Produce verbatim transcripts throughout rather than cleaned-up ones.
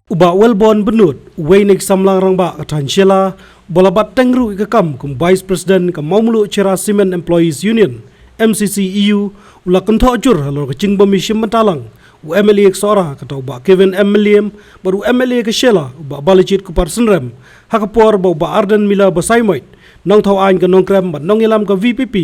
U Bah Wellborn Bynnud, uwei na ki samla rangbah ka thaiñ Shella, uba la bat teng ruh ïa ka kam kum Vice President ka Mawmluh Cherra Cement Employees Union, M C C E U, u la kynthoh jur halor ka jingbym ïashim bynta lang u M L A ka Sohra, kata u Bah Kevin M Mylliem, bad u M L A ka Shella, u Bah Balajied Kupar Synrem, ha ka por ba u Bah Ardent Miller Basaiawmoit, nongthaw aiñ ka Nongkrem bad nongïalam ka V P P,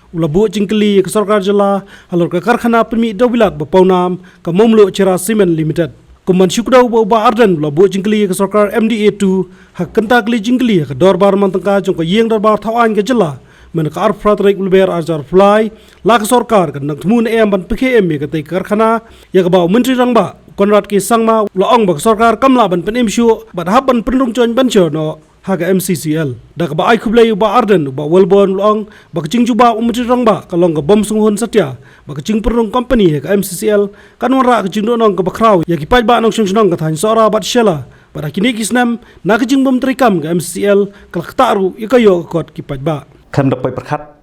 u la buh jingkylli ïa ka sorkar jylla halor ka karkhana pynmih dewbilat ba pawnam ka Mawmluh Cherra Cement Limited. Kum ban shu kdew ba u Bah Ardent u la buh jingkylli ïa ka sorkar M D A two ha ka kynta kylli jingkylli ha ka dorbar man tyngka jong ka ïing dorbar thaw aiñ ka jylla, mynta ka arphew phra tarik u Lber arhajar arphew lai, la ka sorkar kan dang thmu ne em ban pynkhie im ïa katei ka karkhana, ïa kaba u Myntri Rangbah Conrad K Sangma u la ong ba ka sorkar kam lah ban pynim shuh bad hap ban pynrung joint venture noh ha ka M C C L. Da kaba ai khublei u Bah Ardent, u Bah Wellborn u la ong ba ka jingjubab u Myntri Rangbah ka long ka bym sngewhun satia ba ka jingpynrung company ha ka M C C L kan wanrah ka jingduhnong kaba khraw ïa ki paidbah nongshong shnong ka thaiñ Sohra bad Shella, bad ha kine ki snem na ka jingbym treikam ka M C C L ka la ktah ruh ïa ka ïoh ka kot ki paidbah. Khlem da poi pyrkhat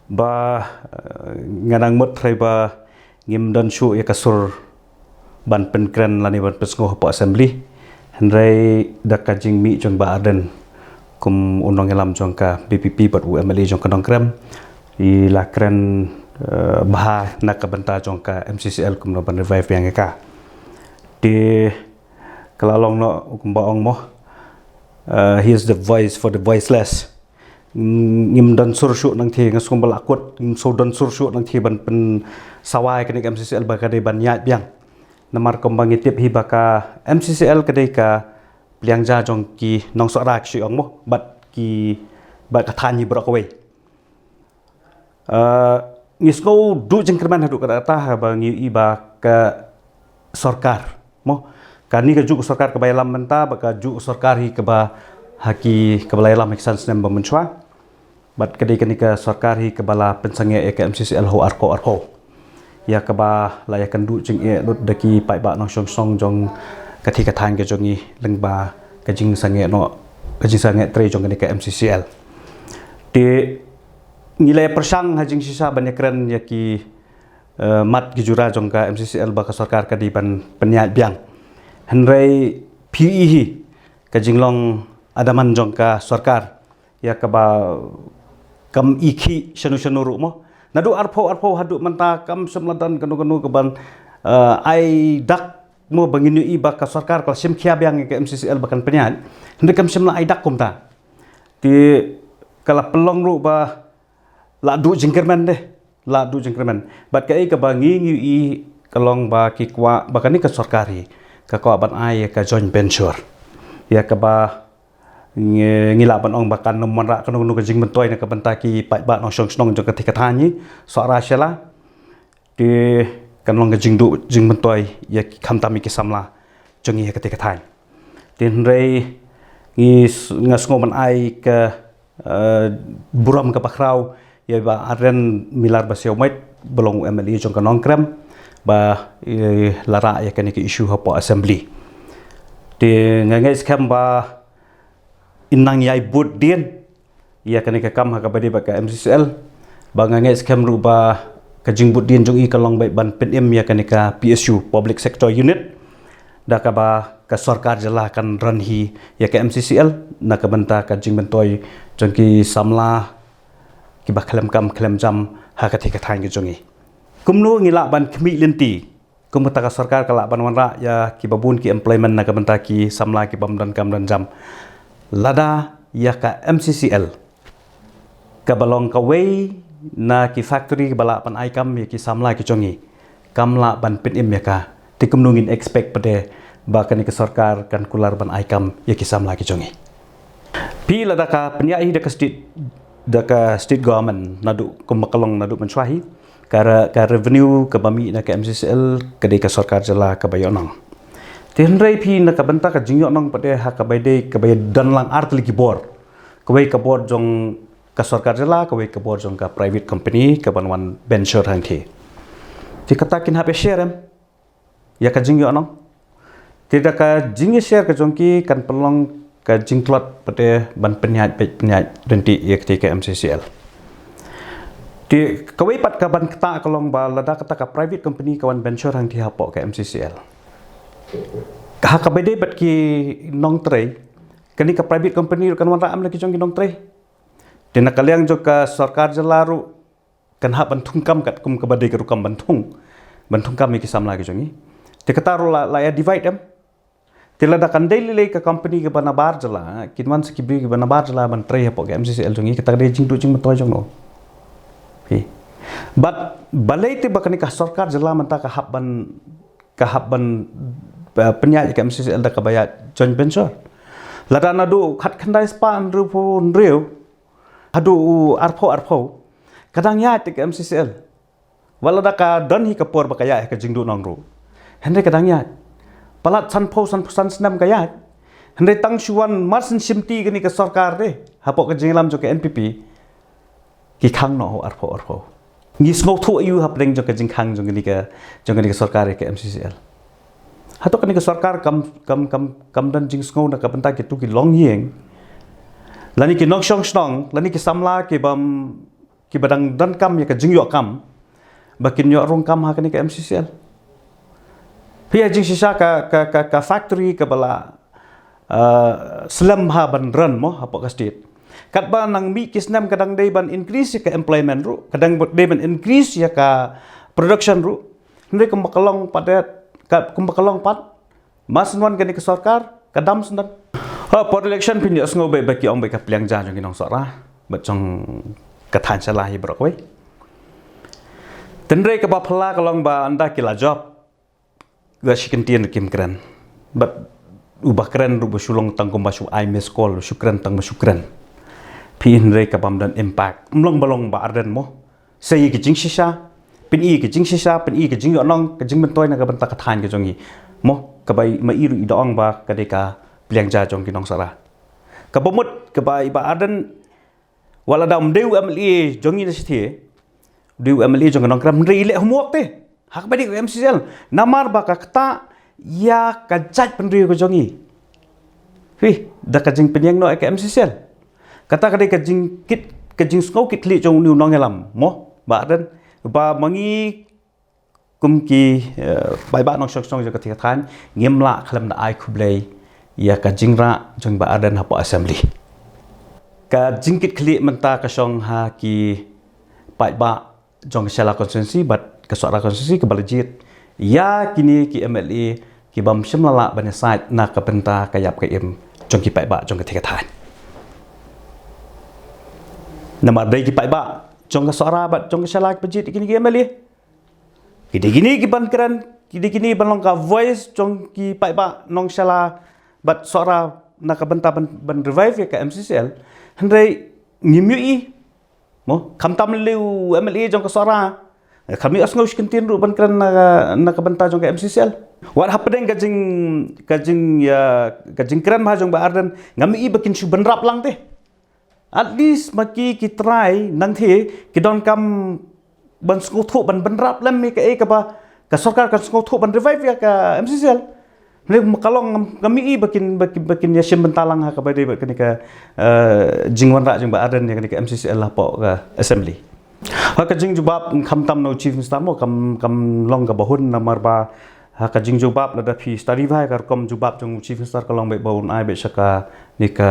ba, eh, nga nang mut hynrei ba ngim don shuh ïa ka sur ban pynkren lane ban pynsngew hapoh Assembly. Hynrei da ka jingmih jong Bah Ardent kum u nongïalam jong ka V P P bad u M L A jong ka Nongkrem, i la kren, eh, bha na ka bynta jong ka M C C L kumno ban revive biang ïa ka. Te ka la long noh kumba ong mo, eh, he is the voice for the voiceless. Ngim don sur shuh nangtei, nga sngew ba la kut, ngim shu don sur shuh nangtei ban pynsawa ïa kane ka M C C L ba ka dei ban ïaid biang. Namar kumba ngi tip hi ba ka M C C L ka dei ka pliang ja jong ki nong Sohra ki shu ong mo, bad ki, bad ka thaiñ hi baroh kawei. Eh, ngi sngew duh jingkyrmen haduh katta katta haba ngi ïohi ba ka sorkar mo, kane ka juh ka sorkar kaba ïalam mynta bad ka juh ka sorkar hi kaba ha ki, kaba la ïalam ha ki san snem ba mynshuwa. Bad ka dei kane ka sorkar hi kaba la pynsangeh ïa ka M C C L ha u arphew arphew. Ïa kaba la ïakynduh jingeh lut da ki paidbah nongshong shnong jong katei ka thaiñ ka jong ngi lyngba ka jingsangeh noh, ka jingsangeh trei jong kane ka M C C L. Te ngi la pyrshang ha jingshisha ban ïakren ïa ki, eh, mat ki jura jong ka M C C L ba ka sorkar ka dei ban pynïaid biang. Hynrei phi ïohi hi ka jinglong adaman jong ka sorkar ïa kaba kam i khih shano shano ruh mo. Naduh arphew arphew haduh mynta kam shym la don kano kano kaban, eh, ai dak mo ba ngin ïohi ba ka sorkar ka la shim khia biang ïa ka M C C L ba kan pynïaid. Hynrei kam shym la ai dak kumta. Te ka la pynlong ruh ba la duh jingkyrmen de, la duh jingkyrmen. Bad kaei kaba ngi ngi ïohi ka long ba ki kwah ba kane ka sorkar hi ka kwah ban ai ïa ka joint venture. Ïa kaba ngi, ngi lah ban ong ba kan ym wanrah kano kano ka jingmyntoi na ka bynta ki paidbah nongshong shnong jong katei ka thaiñ hi Sohra Shella. Te kan long ka jingduh jingmyntoi ïa ki, khamtam ïa ki samla jong ngi ha katei ka thaiñ. Te hynrei ngi s-, nga sngew ban ai ka, eh, burom kaba khraw ïa Bah Ardent Miller Basaiawmoit ba long u M L A jong ka Nongkrem ba, eh, la rah ïa kane ka issue hapoh Assembly. Te nga ngeit skhem ba in nang ïai bud dien ïa kane ka kam ha kaba ïadei bad ka M C C L. Ba nga ngeit skhem ruh ba ka jingbud dien jong i ka long beit ban pynim ïa kane ka P S U, Public Sector Unit. Da kaba ka sorkar jylla kan run hi ïa ka M C C L na ka bynta ka jingmyntoi jong ki samla kiba khlem kam khlem jam ha katei ka thaiñ ka jong i. Kumno ngi lah ban khmih lynti kum kata ka sorkar ka lah ban wanrah ïa kiba bun ki employment na ka bynta ki samla kibym don kam don jam. Lada ïa ka M C C L kaba long kawei na ki factory kaba lah ban ai kam ïa ki samla ki jong i kam lah ban pynim ïa ka. Te kumno ngin expect pat de ba kane ka sorkar kan kular ban ai kam ïa ki samla ki jong i. Phi lada ka pynïaid hi da ka state, da ka state government naduh kumba ka long naduh mynshuwa hi. Ka re-, ka revenue kaba mih na ka M C C L ka dei ka sorkar jylla kaba ïoh nong. Te hynrei phi na ka bynta ka jingïoh nong pat de ha kaba ïadei kaba ïadon lang ar tylli ki bor. Kawei ka bor jong ka sorkar jylla, kawei ka bor jong ka private company kaban wan venture hangtei. Te kata kin hap ïa share em ïa ka jingïoh nong. Te da ka jingïa share ka jong ki kan pynlong ka jingtlot pat de ban pynïaid beit pynïaid ryntih ïa katei ka M C C L. Te kawei pat kaban ktah ka long ba lada kata ka private company ka wan venture hangtei hapoh ka M C C L. Ha kaba ïadei bad ki nongtrei, kane ka private company ruh kan wanrah em la ki jong ki nongtrei. Te na ka liang jong ka sorkar jylla ruh kan hap ban thungkam katkum kaba dei ka rukom ban thung, ban thungkam ïa ki samla ki jong ngi. Te kata ruh la, la ïa divide em. Te lada kan dei lei lei ka company kaba nabar jylla, kin wan sa ki briew kiba nabar jylla ban trei hapoh ka M C C L jong ngi, kata ka dei jingduh jingmyntoi jong no. Phi. Bad balei te ba kane ka sorkar jylla mynta ka hap ban, ka hap ban, eh, pynïaid ka M C C L da kaba ïaid joint venture. Lada naduh khatkhyndai spah hynriewphew hynriew haduh u arphew arphew, ka dang ïaid te ka M C C L. Wat lada ka don hi ka por ba ka ïaid ha ka jingduh nong ruh, hynrei ka dang ïaid. Palat sanphew, sanphew san snem ka ïaid. Hynrei tang shu wan mar syn shimti kane ka sorkar te hapoh ka jingïalam jong ka N P P, ki khang noh arphew arphew. Ngi sngewthuh ïa u hapdeng jong ka jingkhang jong kane ka, jong kane ka sorkar ïa ka M C C L. Hato kane ka sorkar kam, kam, kam, kam don jingsngew na ka bynta kitu ki longïing, lane ki nongshong shnong, lane ki samla ki bym, kiba dang donkam ïa ka jingïoh kam ba kin ïoh rung kam ha kane ka M C C L. Phi ïa jingshisha ka, ka, ka, ka factory kaba la, eh, slem ha ban run mo hapoh ka state. Katba nang mih ki snem ka dang dei ban increase ïa ka employment ruh, ka dang dei ban increase ïa ka production ruh. Hynrei kumba ka long pat, ka, kumba ka long pat, mar syn wan kane ka sorkar, ka dam shen don. Ha por election phin ïohsngew beit ba ki ong beit ka pliang ja jong ki nong Sohra bad jong ka thaiñ Shella hi baroh kawei. Hynrei kaba phylla ka long ba ynda ki la jop, ka shi kyntien kim kren. Bad uba kren ruh ba shu long tang kumba shu ai miss call, shu kren tang ba shu kren. Phi, hynrei ka bym don impact. Ym long ba long Bah Ardent mo. Sa ïa ka jingshisha, pyni ïa ka jingshisha, pyni ïa ka jingïohnong, ka jingmyntoi na ka bynta ka thaiñ ka jong ngi. Mo, kaba i, ma i ruh i da ong ba ka dei ka pliang ja jong ki nong Sohra. Kaba mut, kaba i Bah Ardent, wat lada um dei u M L A jong ngi na shatei, u dei u M L A jong ka Nongkrem, hynrei i leh homework te ha kaba dei ka M C C L. Namar ba ka ktah ïa ka jaitbynriew ka jong ngi. Phi, da ka jingpynïeng noh ïa ka M C C L. Kata ka dei ka jingkit, ka jingsngew kit khlieh jong une u nongïalam mo, Bah Ardent, ba ma ngi kum ki, eh, paidbah nongshong shnong jong ka thaiñ, ngim lah khlem da ai khublei ïa ka jingrah jong Bah Ardent hapoh Assembly. Ka jingkit khlieh mynta ka shong ha ki paidbah jong ka Shella constituency bad ka Sohra constituency kaba la jied ïa kine ki M L A ki bym shym la lah ban ïasaid na ka bynta ka ïap ka im jong ki paidbah jong ka thaiñ. Namar dei ki paidbah jong ka Sohra bad jong ka Shella kiba jied ïa kine ki M L A. Ki dei kine ki ban kren, ki dei kine ban long ka voice jong ki paidbah nong Shella bad Sohra na ka bynta ban, ban revive ïa ka M C C L. Hynrei ngim ïohi mo, khamtam lei u M L A jong ka Sohra, kam ïohsngew shi kyntien ruh ban kren na, na ka bynta jong ka M C C L. Wat hapdeng ka jing, ka jing, ïa, ka jingkren bha jong Bah Ardent, ngam ïohi ba kin shu bynrap lang te. At least ma ki, ki trai nangthie ki donkam ban sngewthuh, ban bynrap lem ïa kaei kaba ka sorkar kan sngewthuh ban revive ïa ka M C C L. Hynrei ma ka long ngam, ngam ïohi ba kin, ba kin, ba kin ïashim bynta lang ha kaba dei bad kane ka, eh, jingwanrah jong Bah Ardent ïa kane ka M C C L hapoh ka Assembly. Ha ka jingjubab khamtam na u Chief Minister mo, kam, kam long kaba hun namar ba ha ka jingjubab lada phi study bha ïa ka rukom jubab jong u Chief Minister ka long beit ba un ai beit sha kane ka,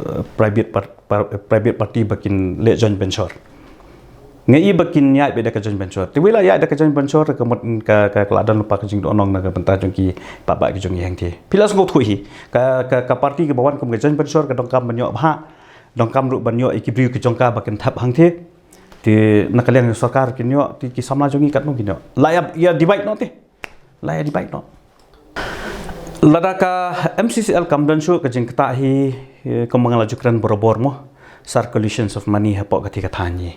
eh, private par-, par-, private party ba kin leh joint venture. Nga i ba kin ïaid beit da ka joint venture. Te wei la ïaid da ka joint venture ka mut ka, ka, ka la don lypa ka jingdonkam na ka bynta jong ki paidbah ki jong ngi hangthie. Phi la sngewthuh hi. Ka, ka, ka party kaba wan kum ka joint venture ka donkam ban ïoh bha. Donkam ruh ban ïoh ïa ki briew ki jong ka ba kin thep hangthie. Te na ka liang sorkar kin ïoh, te ki samla jong ngi katno kin ïoh. La ïa, ïa divide noh te. La ïa divide noh. Lada ka M C C L kam don shuh ka jingktah hi, eh, kumba nga la ju kren barabor mo. Circulations of money hapoh ka thaiñ ngi.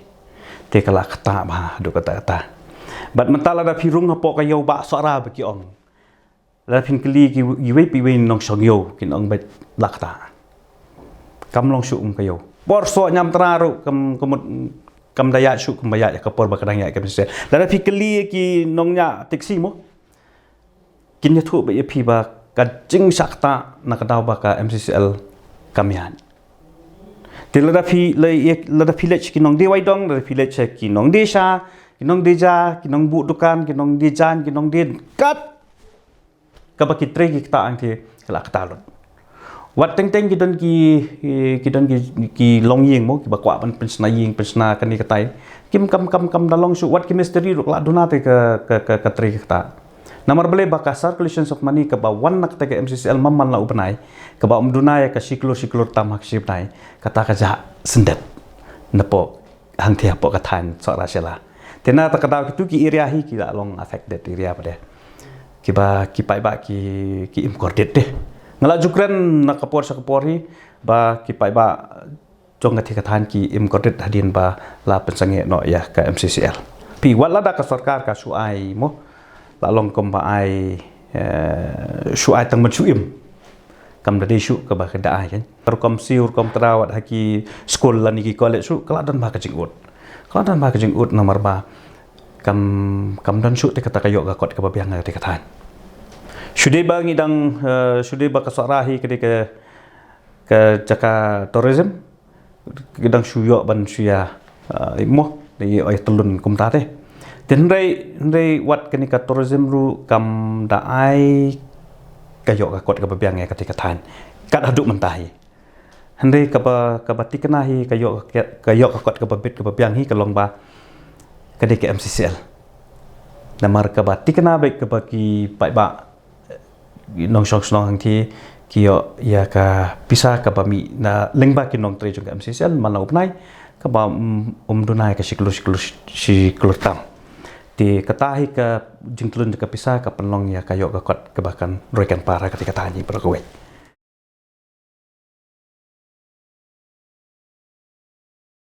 Te ka la ktah bha haduh katta katta. Bad mynta lada phi rung hapoh ka ïew bah Sohra ba ki ong. Lada phin kylli ki, iwei pa iwei nongshong ïew kin ong beit la ktah. Kam long shuh um ka ïew. Por soh ñiamtra ruh kam, kam mut, kam da ïaid shuh kumba ïaid ka por ba ka dang ïaid ka M C C L. Lada phi kylli ki nongñiah taxi mo, kin ïathuh beit ïa phi ba ka jingshah ktah na ka daw ba ka M C C L kam ïaid. Te lada phi leit, lada phi leit ki nongdie Waidong, lada phi leit ki nongdie Sha, ki nongdie Ja, ki nongbuh dukan, ki nongdie Jaiñ, ki nongdie kat kaba ki trei ki kata ang ki la kata lut. Wat teng teng ki don ki, ki don ki, ki long ïing mo, kiba kwah ban pynshna ïing, pynshna kane katai. Kim kam, kam, kam da long shuh, wat ki mistri ruh la duna te ka, ka, ka, ka trei ka kata. Namar balei ba ka circulations of money kaba wan na kata ka M C C L man man la u bnai, kaba ym duna ïa ka shi klur, shi klur tam ha ka shi bnai, kata ka jah syndet. Napoh hangthie hapoh ka thaiñ Sohra Shella. Te na ta ka daw kitu ki area hi ki la long affected area pat de. Kiba ki paidbah ki, ki im kordit de. Nga la ju kren na ka por sha ka por hi ba ki paidbah jong kata ka thaiñ ki im kordit hadien ba la pynsangeh noh ïa ka M C C L. Phi, wat lada ka sorkar ka shu ai mo, la long kumba ai, eh, shu ai tang ban shu im. Kam da dei shuh kaba ka da ai kan. Rukom siew, rukom tdaw, wat ha ki skul lane ki college shuh, ka la don bha ka jingud. Ka la don bha ka jingud namar ba kam, kam don shuh te kata ka ïoh ka kot kaba biang ha kata ka thaiñ. Shu dei ba ngi dang, eh, shu dei ba ka Sohra hi ka dei ka, ka jaka tourism, ki dang shu ïoh ban shu ïa, ah, mo, ïa, ïa tylun kumta te. Te hynrei, hynrei wat kane ka tourism ruh kam da ai ka ïoh ka kot kaba biang ïa kata ka thaiñ. Kat haduh mynta hi. Hynrei kaba, kaba thikna hi ka ïoh ka, ka ïoh ka kot kaba bit kaba biang hi ka long ba ka dei ka M C C L. Namar kaba thikna beit kaba ki paidbah nongshong shnong hangthie ki ïoh ïa ka pisa kaba mih na lyngba ki nongtrei jong ka M C C L man la u bnai kaba, mm, ym duna ïa ka shi klur, shi klur, shi klur tam. Te kata hi ka jingtlun jong ka pisa ka pynlong ïa ka ïoh ka kot kaba kan roi kan par ha kata ka thaiñ hi baroh kawei.